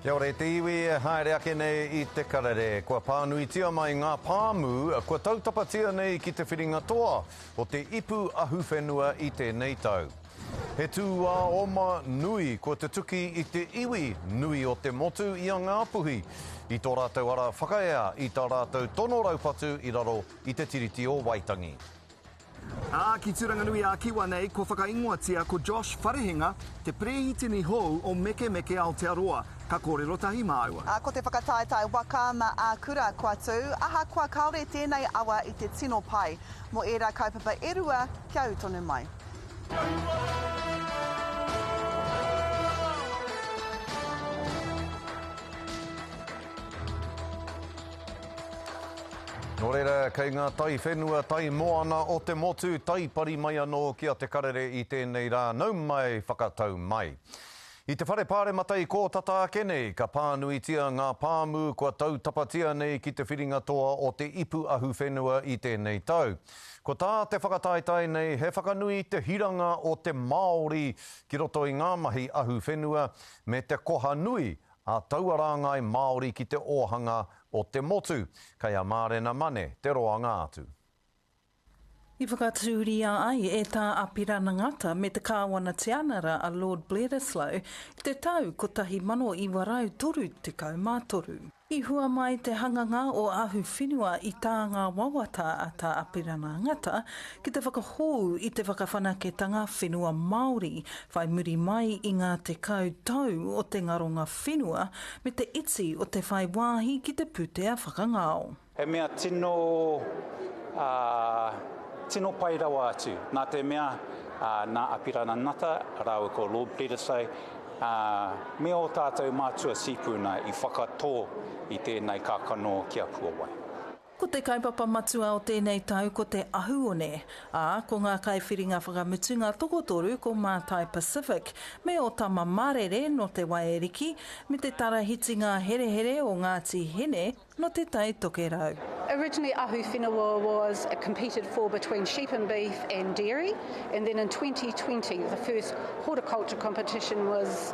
Kia ora e te iwi e haere ake nei i te karere. Kua pānuitia mai ngā pāmu kua tautapatia nei ki te whiringa toa o te ipu ahuwhenua i tēnei tau. He tūāoma nui kua tutuki i te iwi nui o te motu i a Ngāpuhi i tō rātou ara whakaea i tā rātou tono raupatu i raro i te Tiriti o Waitangi. Ā, ki Tūranganui-ā-Kiwa nei, kua whakaingoatia ko Josh Wharehinga te perehitini hou o Mekemeke Aotearoa. Ka kōrero tahi māua. Ā, ko te whakataetae waka ama ā-kura kua tū, ahakoa kāore tēnei awa i te tino pai mō ērā kaupapa e rua kia ū tonu mai. Nō reira, kei ngā tai whenua, tai moana o te motu, tai pari mai anō ki a Te Karere i tēnei rā, nau mai, whakatau mai. I te whare pāremata i kō tata ake nei, ka pānuitia ngā pāmu kua tautapatia nei ki te whiringa toa o te Ipu Ahuwhenua i tēnei tau. Ko tā te whakataetae nei he whakanui i te hiranga o te Māori ki roto i ngā mahi ahuwhenua me te koha nui a taua rāngai Māori ki te ōhanga o te motu. Kei a Mārena Mane te roanga atu. I whakatūria ai e Tā Apirana Ngata me te Kāwana Tianara a Lord Bledisloe i te tau 1933. I hua mai te hanganga o Ahuwhenua i tā ngā wawata a Tā Apirana Ngata ki te whakahou i te whakawhanaketanga whenua Māori whai muri mai i ngā tekau tau o te ngaronga whenua me te iti o te whai wāhi ki te pūtea whakangao. He mea tino, ā, tino pai rawa atu, nā te mea, ā, nā Apirana Ngata rāua ko Lord Bledisloe, ā, me ō tātou mātua sīpuna i whakatō i tēnei kākano kia puawai. Ko te kaupapa matua o tēnei tau ko te ahuone, ā, ko ngā kaiwhiringa whakamutunga tokotoru ko Mātai Pacific me Otama Marere nō Te Waiariki, me te Tarahiti Ngāherehere o Ngāti Hine nō Te Tai Tokerau. Originally Ahuwhenua was competed for between sheep and beef and dairy and then in 2020 the first horticulture competition was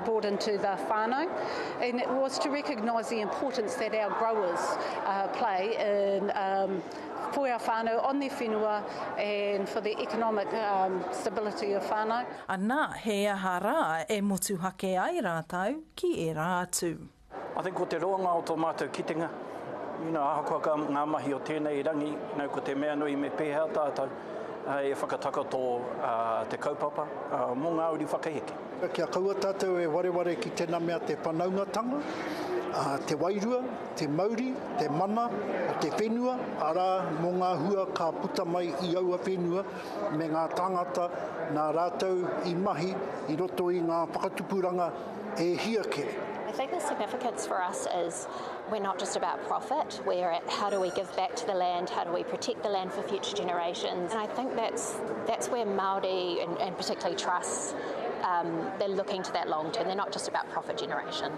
brought into the whānau and it was to recognise the importance that our growers play in for our whānau on their whenua and for the economic stability of whānau. Ana, he aha rā e motuhake ai rātou ki ērā atu? I think ko te roanga o tō mātou kitenga, you know, ahakoa ka, ngā mahi o tēnei rangi, you know, ko te mea nui me pēhea tātou e whakatakoto te kaupapa mō ngā uri whakaheke. Kia kaua tātou e wareware ki tēnā mea te whanaungatanga, te wairua, te mauri, te mana o te whenua, arā, mō ngā hua ka puta mai i aua whenua me ngā tāngata nā rātou i mahi i roto i ngā whakatupuranga e hia kē. I think the significance for us is we're not just about profit, we're at how do we give back to the land, how do we protect the land for future generations. And I think that's, that's where Māori, and, and particularly trusts, um, they're looking to that long term. They're not just about profit generation.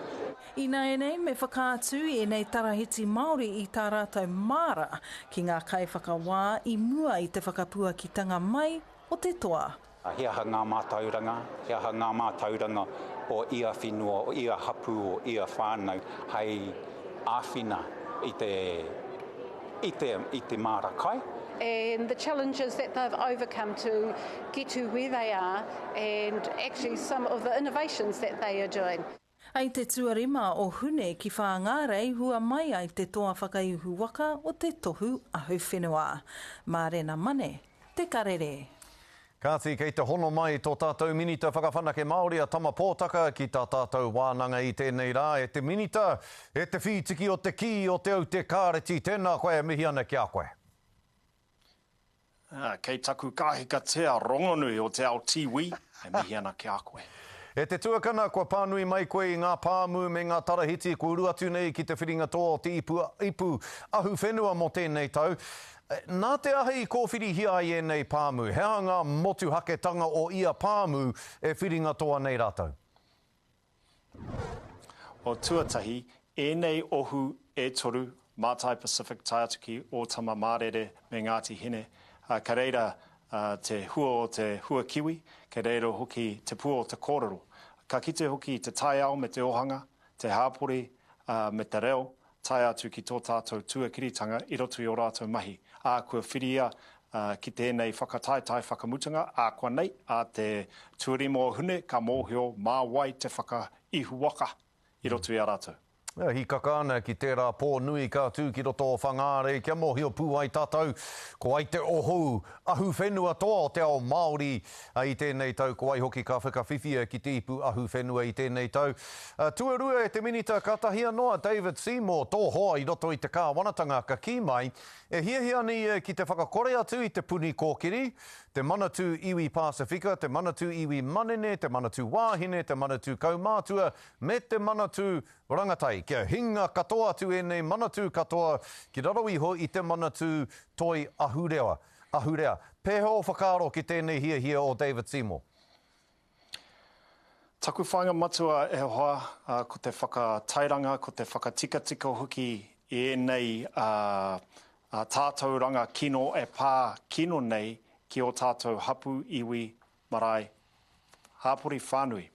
Ināianei me whakaatu ēnei tarahiti Māori i tā rātou māra ki ngā kaiwhakawā i mua i te whakapuakitanga mai o te toa. He aha ngā mātauranga, he aha ngā mātauranga o ia whenua, o ia hapū, o ia whānau hei āwhina i te, i te, i te māra kai. And the challenges that they've overcome to get to where they are and actually some of the innovations that they are doing. I te tuarima o Hune ki Whāngārei hua mai ai te toa whakaihu waka o te tohu ahuwhenua. Mārena Mane, Te Karere. Kāti, kei te hono mai tō tātou Minita Whakawhanake Māori a Tama Pōtaka ki tā tātou wānanga i tēnei rā. E te Minita, e te whītiki o te kī o Te Aute Kāreti, tēnā koe e mihi ana ki a koe. Ā, kei taku kāhikatea rongonui o te ao tīwī, e mihi ana ki a koe. E te tuakana, kua pānui mai koe i ngā pāmu me ngā tarahiti kua uru atu nei ki te whiringa toa o te ipu, ipu ahuwhenua mō tēnei tau. Nā te aha i kōwhirihia ai ēnei pāmu? He aha ngā motuhaketanga o ia pāmu e whiringa toa nei rātou? O tuatahi, ēnei ohu e toru, Mātai Pacific tae atu ki Ōtama Mārere me Ngāti Hine, ā, ka reira te hua o te hua kiwi, kei reira hoki te pua o te kōrero. Ka kite hoki i te taiao me te ōhanga, te hāpori, me te reo, tae atu ki tō tātou tuakiritanga i roto i ō rātou mahi, ā, kua whiria ki tēnei whakataetae whakamutunga, ā konei, ā te tuarima o Hune ka mōhio mā wai te whakaihuwaka i roto i a rātou. E hīkaka ana ki tērā pō nui ka tū ki roto o Whangārei kia mōhio pū ai tātou ko wai te ohu ahuwhenua toa o te ao Māori i tēnei tau, ko wai hoki ka whakawhiwhia ki te ipu ahuwhenua i tēnei tau. Tuarua e te Minita, kātahi anō a David Seymour, tō hoa i roto i te kāwanatanga, ka kī mai, e hiahia ana ia ki te whakakore atu i Te Puni Kōkiri, te Manatū Iwi Pasifika, te Manatū Iwi Manene, te Manatū Wāhine, te Manatū Kaumātua, me te Manatū Rangatai, kia hinga katoa atu ēnei manatū katoa ki raro iho i te Manatū Toi Ahurea. Ahurea. Pēhea ō whakaaro ki tēnei hiahia o David Seymour? Taku whāinga matua e hoa, ko te whakatairanga, ko te whakatikatika hoki i ēnei tātauranga kino e pā kino nei ki ō tātou hapū, iwi, marae, hāpori whānui.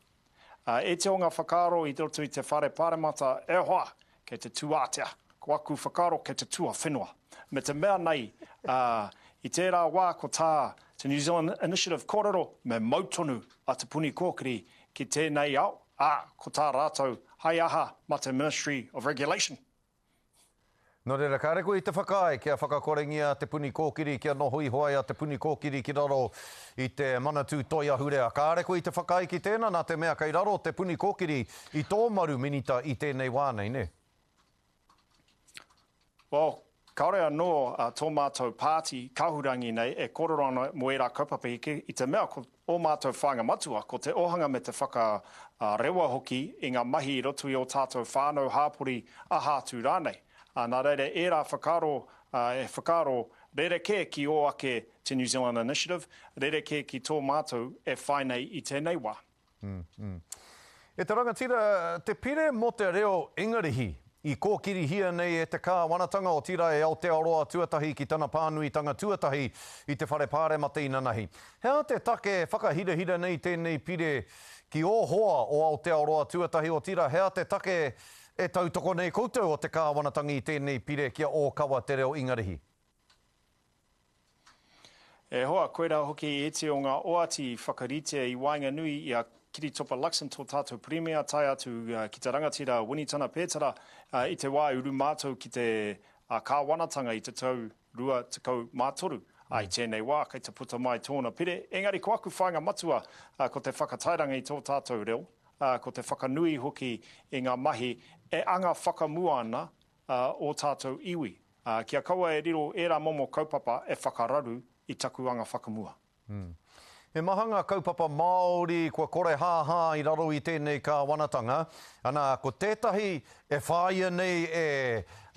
Ā, e te o ngā whakaaro i roto i te Whare Pāremata, e hoa, kei te tūātea, ko aku whakaaro kei te tuawhenua. Me te mea nei, ā, i tērā wā ko tā te New Zealand Initiative kōrero me mau tonu a Te Puni Kōkiri ki tēnei ao, ā, ko tā rātou hai aha mā te Ministry of Regulation. Nō reira, kāre koe i te whakaae kia whakakorengia a Te Puni Kōkiri kia noho iho ai a Te Puni Kōkiri ki raro i te Manatū Toi Ahurea. Kāre koe i te whakaae ki tēnā nā te mea kei raro Te Puni Kōkiri i tō maru minita i tēnei wā nei, nē? Well, kāore anō tō mātou pāti kahurangi nei e kōrero ana mō ērā kaupapa i te mea ko Ō mātou whāinga matua ko te ōhanga me te whakarewa hoki i ngā mahi i roto i ō tātou whānau, hāpori, aha atu rānei. Nā reira ērā whakaaro he whakaaro rerekē ki ō ake te New Zealand Initiative, rerekē ki tō mātou e whai nei i tēnei wā. E te rangatira, te pire mō te reo Ingarihi i kōkirihia nei e te kāwanatanga, otirā e Aotearoa tuatahi ki tana pānuitanga tuatahi i te Whare Pāremata inanahi. He aha te take e whakahirahira nei tēnei pire ki ō hoa o Aotearoa tuatahi, otirā he aha te take e tautoko nei koutou o te kāwanatanga i tēnei pire kia ōkawa te reo Ingarihi? E hoa, koirā hoki ēti o ngā oati i whakaritea i waenganui i a Kiritopa Luxon tō tātou Pirimia tae atu ki te rangatira Winitana Pētara i te wā i uru mātou ki te kāwanatanga i te tau 23. I tēnei wā kei te puta mai tōna pire, engari ko aku whāinga matua ko te whakatairanga i tō tātou reo, ko te whakanui hoki i ngā mahi e anga whakamua ana ō tātou iwi, ā, kia kaua e riro ērā momo kaupapa e whakararu i taku anga whakamua. He maha ngā kaupapa Māori kua korehāhā i raro i tēnei kāwanatanga, ana, ko tētahi e whāia nei e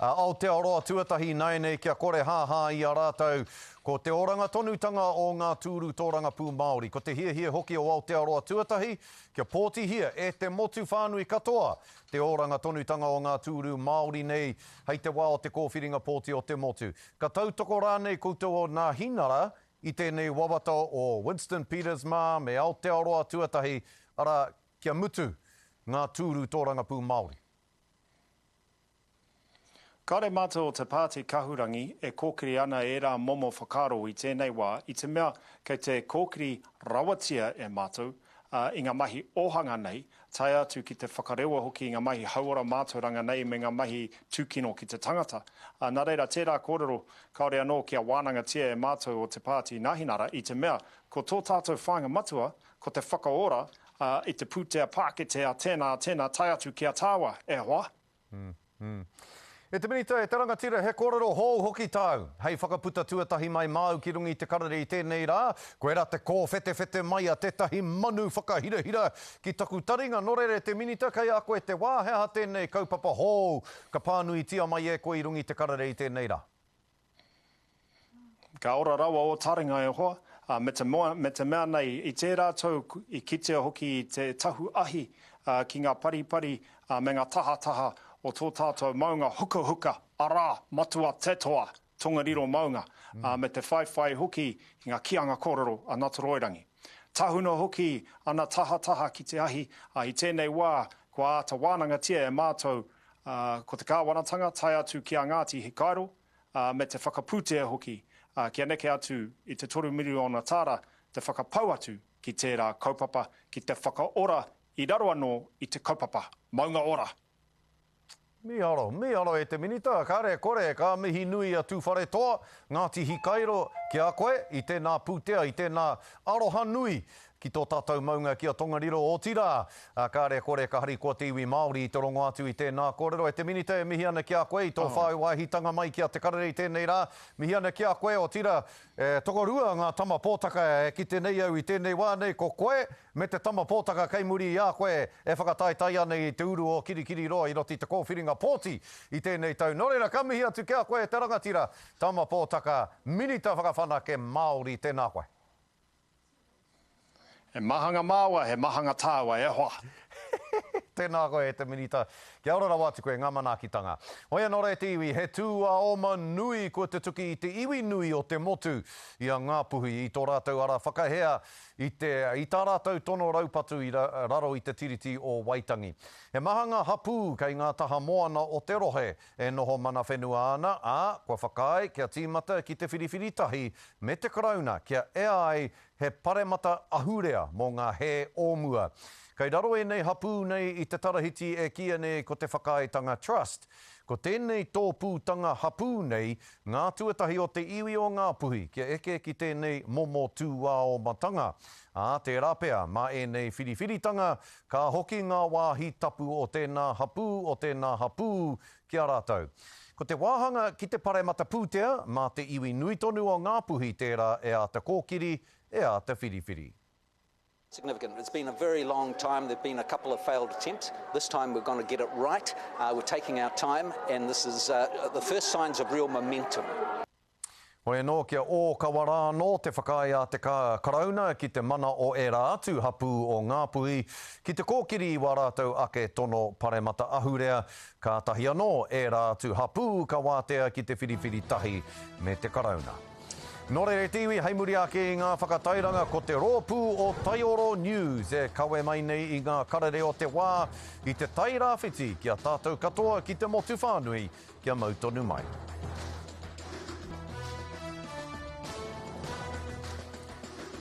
Aotearoa tuatahi ināianei kia korehāhā i a rātou, ko te oranga tonutanga o ngā tūru tōrangapū Māori. Ko te hiahia hoki o Aotearoa tuatahi kia pōtihia e te motu whānui katoa Te oranga tonutanga o ngā tūru Māori nei hei te wā o te kōwhiringa pōti o te motu. Ka tautoko rānei koutou o Nāhinara i tēnei wawata o Winston Peters mā me Aotearoa tuatahi, arā, kia mutu ngā tūru tōrangapū Māori? Kāore mātou o te Pāti Kahurangi e kōkiri ana ērā momo whakaaro i tēnei wā i te mea kei te kōkiri rawatia e mātou i ngā mahi ōhanga nei, tae atu ki te whakarewa hoki i ngā mahi hauora mātauranga nei me ngā mahi tūkino ki te tangata. Nā reira, tērā kōrero kāore anō kia wānangatia e mātou o te Pāti Nāhinara i te mea ko tō tātou whāinga matua ko te whakaora i te pūtea pākete a tēnā, a tēnā tae atu ki a tāua, e hoa. E te Minita, e te rangatira, he kōrero hou hoki tāu, hei whakaputa tuatahi mai māu ki runga i te karere i tēnei rā, koirā te kōwhetewhete mai a tētahi manu whakahirahira ki taku taringa. Nō reira, e te Minita, kei a koe te wā, he aha tēnei kaupapa hou ka pānuitia mai e koe i runga i te karere i tēnei rā? Ka ora rawa ō taringa e hoa, ā, me te moa, me te mea nei, i tērā tau i kitea hoki i te tahu ahi ki ngā paripari me ngā tahataha o tō tātou maunga hukahuka, arā, Matua Te Toa, Tongariro maunga, ā, me te whaiwhai hoki i ngā kīanga kōrero a Natoroirangi. Tahuna hoki ana tahataha ki te ahi, ā, i tēnei wā, Kua āta wānangatia e mātou ko te kāwanatanga tae atu ki a Ngāti Hikairo me te whakapūtea hoki kia neke atu i te $3 miriona te whakapau atu ki tērā kaupapa ki te whakaora i raro anō i te kaupapa Maunga Ora. Mīharo, mīharo e te Minita, kare kore, ka mihi nui a Tūwharetoa, Ngāti Hikairo, ki a koe, i tēnā pūtea, i tēnā aroha nui ki tō tātou maunga ki a Tongariro, otirā, kare kore ka harikoa te iwi Māori i te rongo atu i tēnā kōrero. E te Minita, e mihi ana ki a koe i tō whai wāhitanga mai ki a Te Karere i tēnei rā. Mihi ana ki a koe, otirā, e tokorua ngā tama pōtaka e kite nei au i tēnei wā nei, ko koe me te tama pōtaka kei muri i a koe e whakataetae ana i te uru o Kirikiriroa i roto i te kōwhiringa pōti i tēnei tau. Nō reira, ka mihi atu ki a koe e te rangatira, tama pōtaka, Minita Whakawhanake Māori, tēnā koe. He mahanga māua, he mahanga tāua, e hoa. Tēnā koe e te Minita. Kia ora rawa atu koe, ngā manaakitanga. Hoi anō rā e te iwi, he tūāoma nui kua tutuki i te iwi nui o te motu i a Ngāpuhi i tō rātou ara whakahea i te, i tā rātou tono raupatu i raro i te Tiriti o Waitangi. He maha ngā hapū kei ngā taha moana o te rohe e noho mana whenua ana, ā, kua whakaae kia tīmata ki te whiriwhiri tahi me te Karauna kia ea ai he paremata ahurea mō ngā hē o mua. Kei raro ēnei hapū nei i te tarahiti e kīia nei ko te Whakaaetanga Trust. Ko tēnei tōpūtanga hapū nei ngā tuatahi o te iwi o Ngāpuhi kia eke ki tēnei momo tūāomatanga. Ā, tērā pea, mā ēnei whiriwhiritanga ka hoki ngā wāhi tapu o tēnā hapū, o tēnā hapū ki a rātou. Ko te wāhanga ki te paremata pūtea, mā te iwi nui tonu o Ngāpuhi tērā e āta kōkiri, e āta whiriwhiri. Significant. It's been a very long time. There've been a couple of failed attempts. This time we're going to get it right. Uh, we're taking our time, and this is uh, the first signs of real momentum. Hoi anō, kia ōkawa rā anō te whakaae a te Karauna ki te mana o ērā atu hapū o Ngāpuhi ki te kōkiri i wā rātou ake tono paremata ahurea, kātahi anō ērā atu hapū ka wātea ki te whiriwhiri tahi me te Karauna. Nō reira e te iwi, hei muri ake i ngā whakatairanga ko te rōpū o Taioro News e kawe mai nei i ngā karere o te wā i te Tairāwhiti ki a tātou katoa ki te motu whānui Kia mau tonu mai.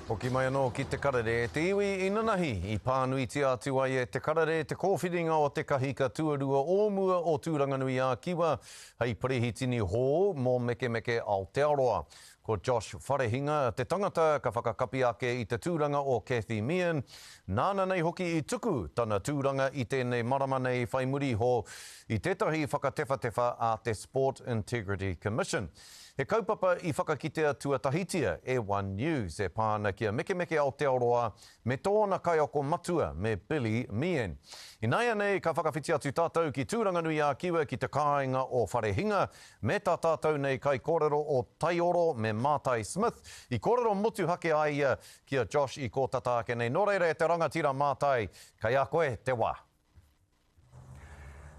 Hoki mai anō ki Te Karere e te iwi inanahi i pānuitia atu ai e Te Karere te kōwhiringa o te kahika tuarua o mua o Tūranganui-ā-Kiwa hei perehitini hou mō Mekemeke Aotearoa. Ko Josh Wharehinga te tangata ka whakakapi ake i te tūranga o Cathy Meehan, nāna nei hoki i tuku tana tūranga i tēnei marama nei whai muri iho i tētahi whakatewhatewha a te Sport Integrity Commission. He kaupapa i whakakitea tuatahitia e One News e pā ana ki a Mekemeke Aotearoa me tōna kaiako matua me Billy Meehan. Ināianei ka whakawhiti atu tātou ki Tūranganui-ā-Kiwa ki te kāinga o Wharehinga Me tā tātou nei kaikōrero o Taioro me Mātai Smith, i kōrero motuhake ai ia ki a Josh i kō tata ake nei. Nō reira e te rangatira Mātai, kei a koe te wā.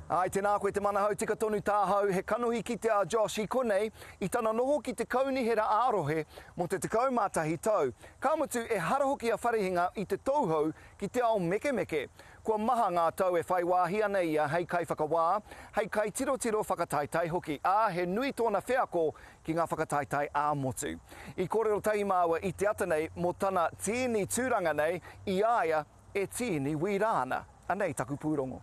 Āe, tēnā koe te manahau tika tonu tāhau, he kanohi kitea a Josh i konei i tana noho ki te kaunihera ā-rohe mō te 11 tau. Ka mutu, ehara hoki a Wharehinga i te touhou ki te ao mekemeke. Kua maha ngā tau e whai wāhi ana ia hei kaiwhakawā, hei kaitirotiro whakataetae hoki, ā, he nui tōna wheako ki ngā whakataetae ā-motu. I kōrero tahi māua i te ata nei mō tana tīni tūranga nei i a ia e tīni wīra ana. Anei taku pūrongo.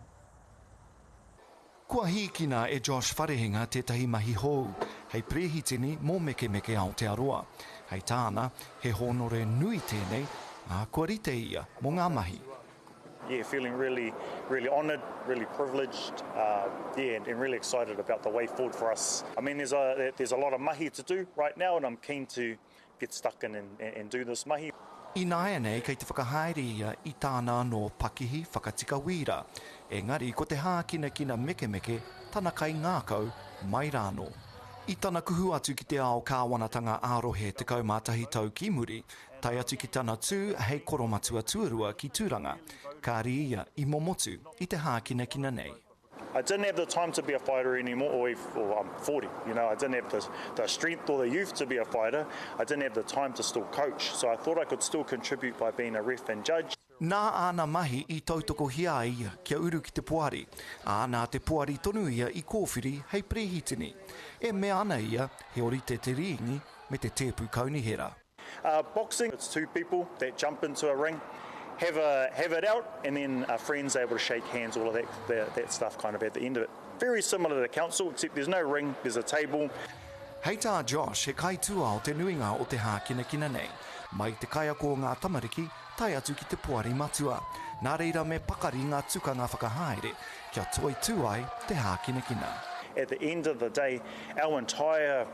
Kua hīkina e Josh Wharehinga tētahi mahi hou hei perehitini mō Mekemeke Aotearoa. Hei tāna, he hōnore nui tēnei, ā, kua rite ia mō ngā mahi. Yeah, feeling really, really honoured, really privileged, uh, yeah, and, and really excited about the way forward for us. I mean, there's a, there's a lot of mahi to do right now, and I'm keen to get stuck in and, and do this mahi. Ināianei kei te whakahaere ia i tāna anō pakihi whakatika wīra, engari ko te hākinakina mekemeke tana kaingākau mai rānō. I tana kuhu atu ki te ao kāwanatanga ā-rohe 11 tau ki muri, tae atu ki tana tū hei koromatua tuarua ki Tūranga, kāre ia i momotu i te hākinakina nei. I didn't have the time to be a fighter anymore, or if, or I'm 40, you know, I didn't have the, the strength or the youth to be a fighter. I didn't have the time to still coach, so I thought I could still contribute by being a ref and judge. Nā āna mahi i tautokohia ai ia kia uru ki te poari, ā, nā te poari tonu ia i kōwhiri hei perehitini. E mea ana ia he orite te rīngi me te tēpu kaunihera. Boxing, it's two people that jump into a ring, have a have it out and then are friends able to shake hands, all of that that, that stuff kind of at the end of it. Very similar to council except there's no ring, there's a table. Hei tā Josh, he kaitūao te nuinga o te hākinakina nei, mai te kaiako o ngā tamariki tae atu ki te poari matua. Nā reira me pakari ngā tukanga whakahaere kia toitū ai te hākinakina. At the end of the day, our entire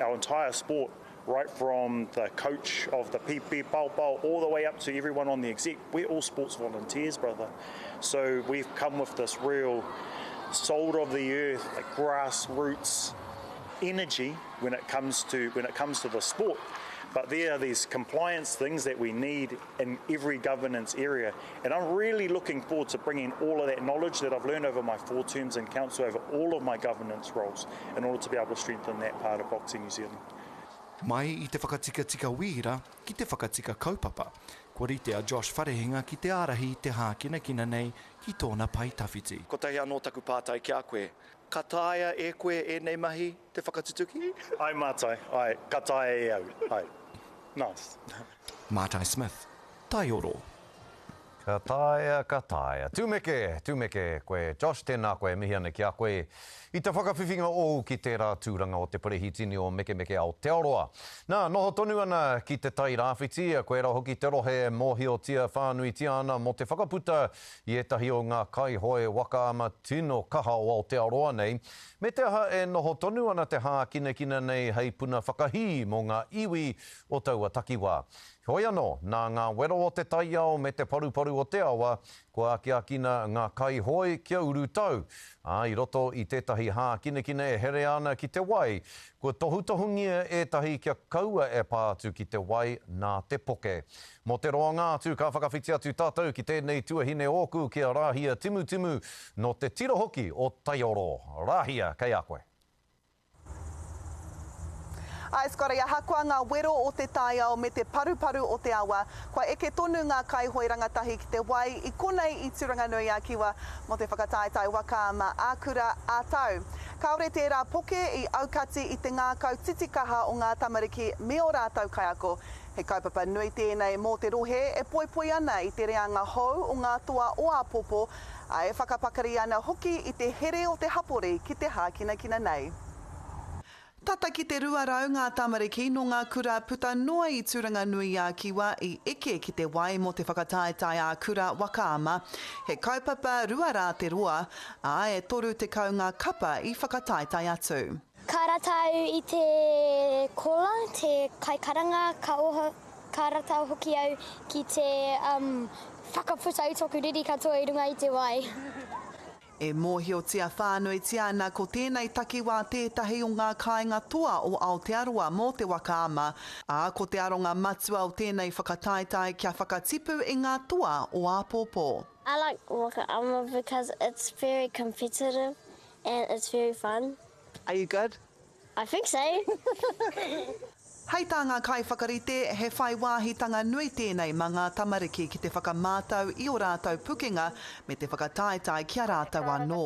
our entire sport right from the coach of the pipi pao all the way up to everyone on the exec, we're all sports volunteers, brother. So we've come with this real salt of the earth, like grassroots energy when it comes to when it comes to the sport. But there are these compliance things that we need in every governance area. And I'm really looking forward to bringing all of that knowledge that I've learned over my four terms in council, over all of my governance roles, in order to be able to strengthen that part of Boxing New Zealand. Mai i te whakatikatika wīra ki te whakatika kaupapa, kua rite a Josh Wharehinga ki te ārahi i te hākinakina nei ki tōna pae tawhiti. Kotahi anō taku pātai ki a koe, ka taea e koe ēnei mahi te whakatutuki? Ai Mātai, ai, ka taea e au, ai. Nice. Mātai Smith, Taioro. Ka taea, ka taea. Tumeke, tumeke koe Josh, tēnā koe, e mihi ana ki a koe i te whakawhiwhinga ōu ki tērā tūranga o te Perehitini o Mekemeke Aotearoa. Nā, noho tonu ana ki Te Tai Rāwhiti, koirā hoki te rohe e mōhiotia whānuitia ana mō te whakaputa i ētahi o ngā kaihoe waka ama tino kaha o Aotearoa nei, me te aha e noho tonu ana te hākinakina nei hei puna whakahī mō ngā iwi o taua takiwā. Heoi anō, nā ngā wero o te taiao me te paruparu o te awa, kua akiakina ngā kaihoe kia urutau, ā, i roto i tētahi hākinakina e herea ana ki te wai, kua tohutohungia ētahi kia kaua e pā atu ki te wai nā te poke. Mō te roanga atu ka whakawhiti atu tātou ki tēnei tuahine ōku ki a Rāhia Timutimu nō te tira hoki o Taioro. Rāhia, kei a koe. Āe Scotty, ahakoa ngā wero o te taiao me te paruparu o te awa, kua eke tonu ngā kaihoe rangatahi ki te wai i konei i Tūranganui-a-Kiwa mō te whakataetae waka ama ā-kura, ā-tau. Kāore tērā poke i aukati i te ngākau titikaha o ngā tamariki me ō rātou kaiako. He kaupapa nui tēnei mō te rohe e poipoi ana i te reanga hou o ngā toa o āpōpō, ā, e whakapakari ana hoki i te here o te hapori ki te hākinakina nei. Tata ki te 200 ngā tamariki nō ngā kura puta noa i Tūranganui-ā-Kiwa i eke ki te wai mō te whakataetae ā-kura waka ama. He kaupapa 2 rā te roa, ā, e 30 ngā kapa i whakataetae atu. Ka rata au i te kola, te kaikaranga, ka oho, ka rata hoki au ki te whakaputa i toku riri katoa i runga i te wai. E mōhiotia whānuitia ana ko tēnei takiwā tētahi o ngā kāinga toa o Aotearoa mō te waka ama, ā, ko te aronga matua o tēnei whakataetae kia whakatipu i ngā toa o āpōpō. I like waka ama because it's very competitive and it's very fun. Are you good? I think so. Hei tā ngā kaiwhakarite, he whai wāhitanga nui tēnei mā ngā tamariki ki te whakamātau i ō rātou pukenga me te whakataetae ki a rātou anō.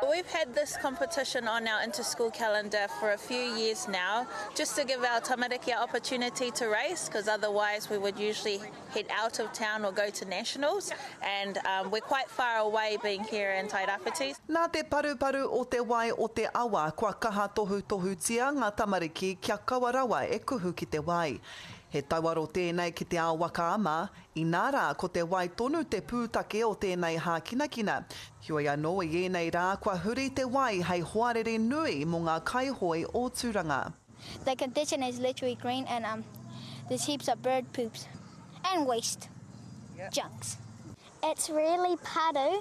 We've had this competition on our inter-school calendar for a few years now, just to give our tamariki an opportunity to race, because otherwise we would usually head out of town or go to nationals, and um, we're quite far away being here in Tairawhiti. Nā te paruparu o te wai o te awa kua kaha tohutohutia ngā tamariki kia kaua rawa e kuhu ki te wai. He tauaro tēnei ki te ao waka ama, inā rā ko te wai tonu te pūtake o tēnei hākinakina. Heoi anō i ēnei rā kua huri te wai hei hoariri nui mō ngā kaihoe o Tūranga. The condition is literally green and um, there's heaps of bird poops and waste, yep. junks. It's really paru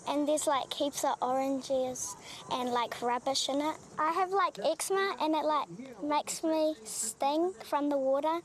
and there's like heaps of oranges and like rubbish in it. I have like eczema and it like makes me sting from the water.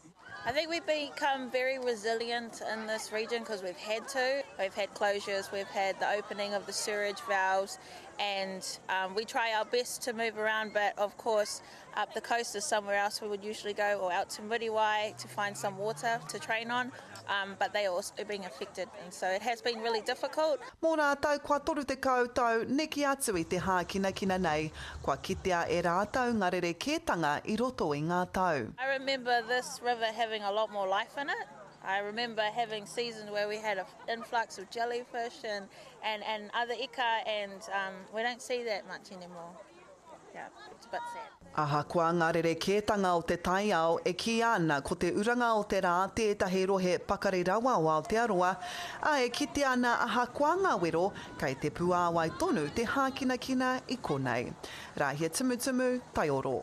I think we've become very resilient in this region because we've had to. We've had closures, we've had the opening of the sewerage valves, And um, we try our best to move around, but of course, up the coast is somewhere else we would usually go, or out to Muriwai to find some water to train on, um, but they are also being affected. And so it has been really difficult. Mō rātou kua 30 tau neke atu i te hākinakina nei, kua kitea e rātou ngā rerekētanga i roto i ngā tau. I remember this river having a lot more life in it. I remember having seasons where we had an influx of jellyfish and, and, and other ika and um, we don't see that much anymore. Yeah, it's a bit sad. Ahakoa ngā rerekētanga o te taiao, e kīia ana ko Te Uranga o te Rā tētahi rohe pakari rawa o Aotearoa, ā, e kitea ana ahakoa ngā wero, kei te puāwai tonu te hākinakina i konei. Rāhia Tumutumu, Taioro.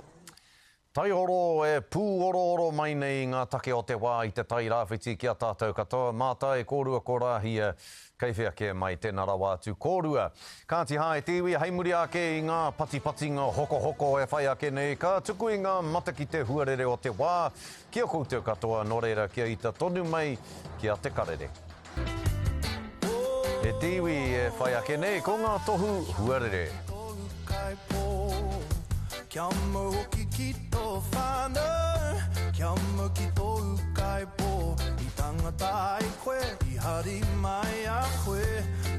Taioro e pūorooro mai nei i ngā take o te wā i te Tai Rāwhiti ki a tātou katoa, mātai kōrua ko Rāhia, kei whea kē mai, tēnā rawa atu kōrua. Kāti hā e te iwi, hei muri ake i ngā patipatinga hokohoko e whai ake nei, ka tuku i ngā matakite huarere o te wā ki a koutou katoa, nō reira kia ita tonu mai ki a Te Karere. E te iwi e whai ake nei ko ngā tohu huarere. Kia mau hoki ki tō whānau, kia mau ki tō ūkaipō. I tangata ai koe, i hari mai a koe,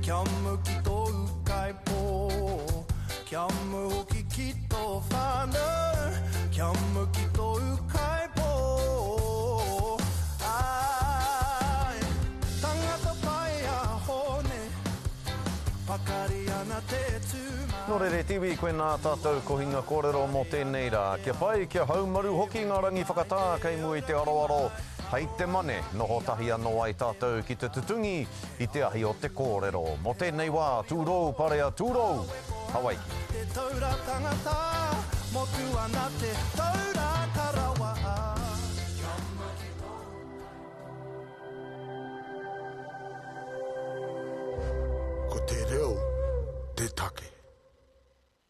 kia mau ki tō ūkaipō. Kia mau hoki ki tō whānau, kia mau ki tō ūkaipō. Āe, tangata pai a Hōne, pakari ana te tū mai. Nō reira e te iwi, koinā tātou kohinga kōrero mō tēnei rā. Kia pai, kia haumaru hoki ngā rangi whakatā kei mua i te aroaro hei te Mane, noho tahi anō ai tātou ki te tutungi i te ahi o te kōrero. Mō tēnei wā, tūrou parea tūrou, Hawaiki. Te taura tangata, motu ana te taura.